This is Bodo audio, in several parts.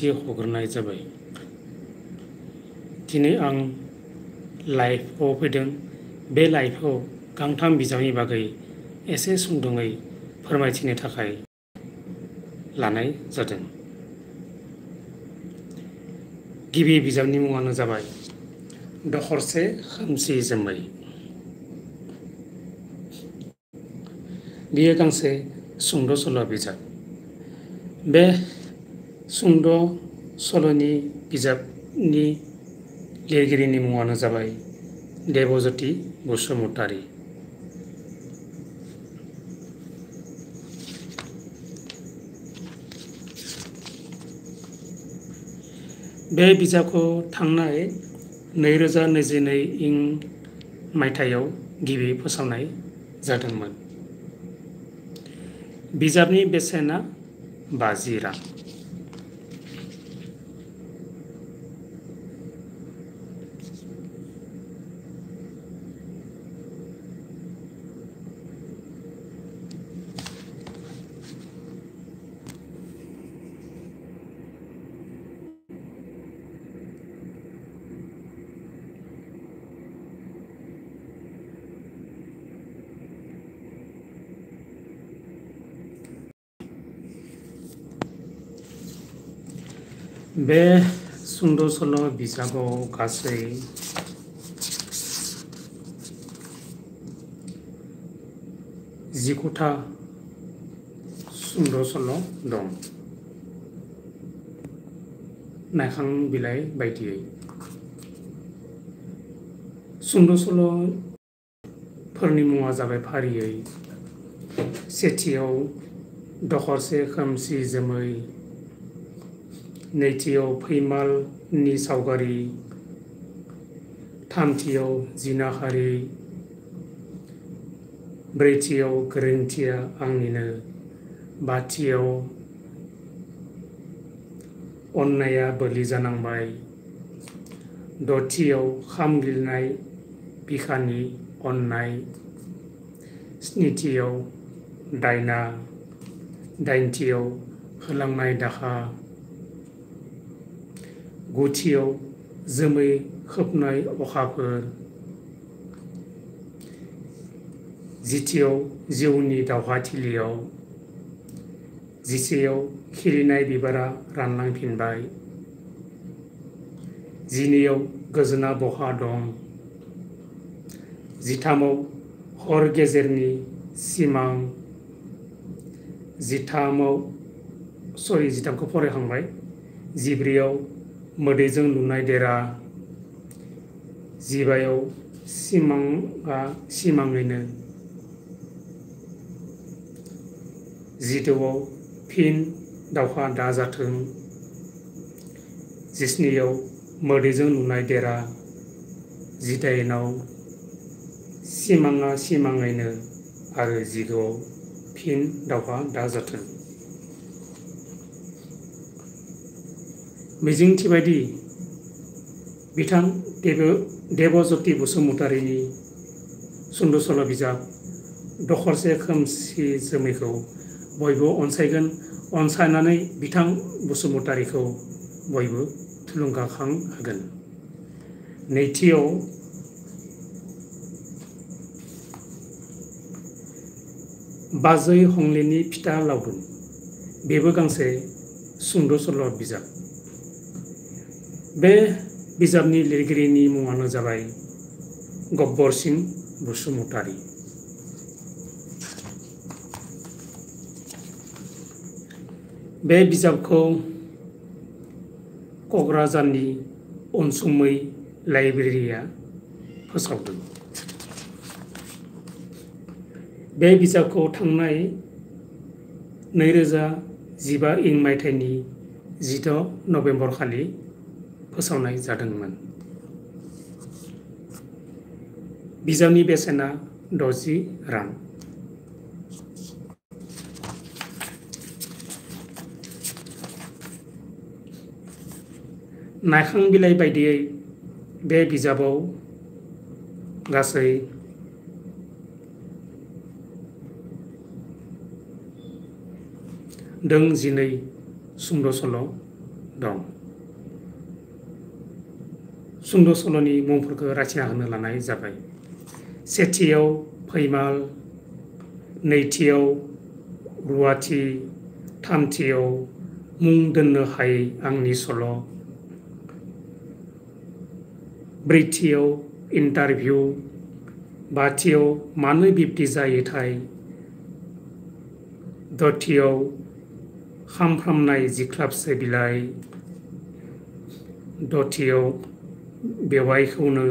बिबुंथि हगारनाय जाबाय। दिनै आं लाइभआव फैदों। बे लाइभआव गांथाम बिजाबनि बागै एसे सुंदुङै फोरमायथिनो थाखाय लानाय जादों। गिबि बिजाबनि मुङानो जाबाय दखरसे खोमसि जोमै। बेयो गांसे सुंद' सल' बिजाब। बे सुंद' सल'नि बिजाबनि लिरगिरिनि मुङानो जाबाय देबज्योति बसुमतारी। बे बिजाबखौ थांनाय 2022 इं मायथाइयाव गिबि फोसावनाय जादोंमोन। बिजाबनि बेसेना 50 रां। बे सुंद' सल' बिजाबाव गासै 19था सुंद' सल' दं। नायखां बिलाइ बायदियै सुंद' सल'फोरनि मुङा जाबाय फारियै सेथियाव दखरसे खोमसि जोमै, नैथियाव फैमालनि सावगारि, थामथियाव जिनाहारि, ब्रैथियाव गोरोन्थिया आंनिनो, बाथियाव अननाया बोलि जानांबाय, दथियाव खामग्लिनाय बिखानि अननाय, स्निथियाव दायना, दाइनथियाव होलांनाय दाखा, गुथियाव जोमै खोबनाय अखाफोर, जिथियाव जिउनि दावहाथिलियाव, जिसेयाव खिलिनाय बिबारा रानलांफिनबाय, जिनैयाव गोजोना बहा दं, जिथामाव हर गेजेरनि सिमां, जिथामखौ फरायखांबाय, जिब्रैयाव मोदैजों लुनाय देरा, जिबायाव सिमाङा सिमाङैनो, जिद'आव फिन दावहा दाजाथों, जिस्नियाव मोदैजों लुनाय देरा, जिदाइनआव सिमाङा सिमाङैनो आरो जिगुआव फिन दावहा दाजाथों। मिजिंथिबायदि बिथां देबज्योति बसुमतारीनि सुंद' सल' बिजाब दखरसे खोमसि जोमैखौ बयबो अनसायगोन। अनसायनानै बिथां बसुमतारीखौ बयबो थुलुंगाखां होगोन। नैथियाव बाजै हंलेनि फिथा लावदुम। बेबो गांसे सुंद' सल' बिजाब। बे बिजाबनि लिरगिरिनि मुङानो जाबाय गब्बर सिं बसुमतारी। बे बिजाबखौ क'क्राझारनि अनसुमै लाइब्रेरिया फोसावदों। बे बिजाबखौ थांनाय 2015 इं मायथाइनि 16 नभेम्बर खालि फोसावनाय जादोंमोन। बिजाबनि बेसेना 60 रां। नायखां बिलाइ बायदियै बे बिजाबाव गासै 12 सुंद' सल' दं। सुंद' सल'नि मुंफोरखौ रायथिना होनो लानाय जाबाय। सेथियाव फैमाल, नैथियाव रुवाथि, थामथियाव मुं दोननो हायै आंनि सल', ब्रैथियाव इन्टारभिउ, बाथियाव मानो बिब्दि जायोथाय, दथियाव खामफ्रामनाय जिख्लाबसे बिलाइ, दथियाव बेवाइखौनो,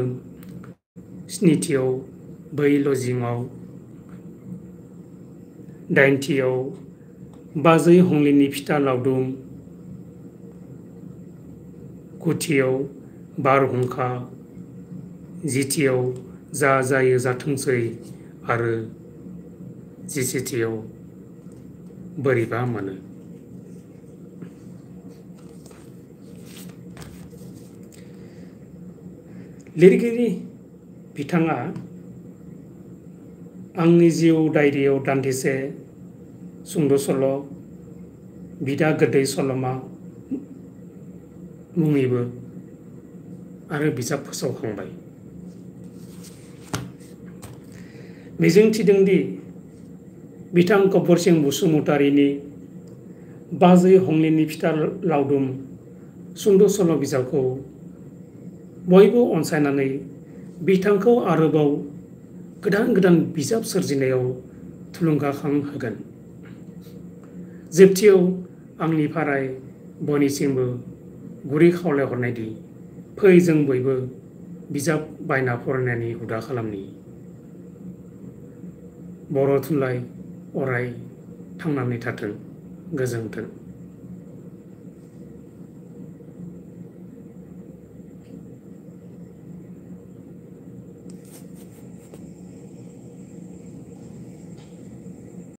स्निथियाव बै लजिङाव, दाइनथियाव बाजै हंलिनि फिथा लावदुम, गुथियाव बारहुंखा, जिथियाव जा जायो जाथोंसै आरो जिसेथियाव बोरैबा मोनो। लिरगिरि बिथाङा आंनि जिउ डायरियाव दान्दिसे सुंद' सल' बिदा गोदै सल'मा मुङैबो आरो बिजाब फोसावखांबाय। मिजिंथिदोंदि बिथां गब्बर सिं बसुमतारीनि बाजै हंलिनि फिथा लावदुम सुंद' सल' बिजाबखौ बयबो अनसायनानै बिथांखौ आरोबाव गोदान गोदान बिजाब सोरजिनायाव थुलुंगाखां होगोन। जोबथियाव आंनि फाराय बयनिसिमबो गुरै खावलायहरनायदि फै जों बयबो बिजाब बायना फरायनायनि हुदा खालामनि। बर' थुनलाइ अराय थांनानै थाथों। गोजोन्थों।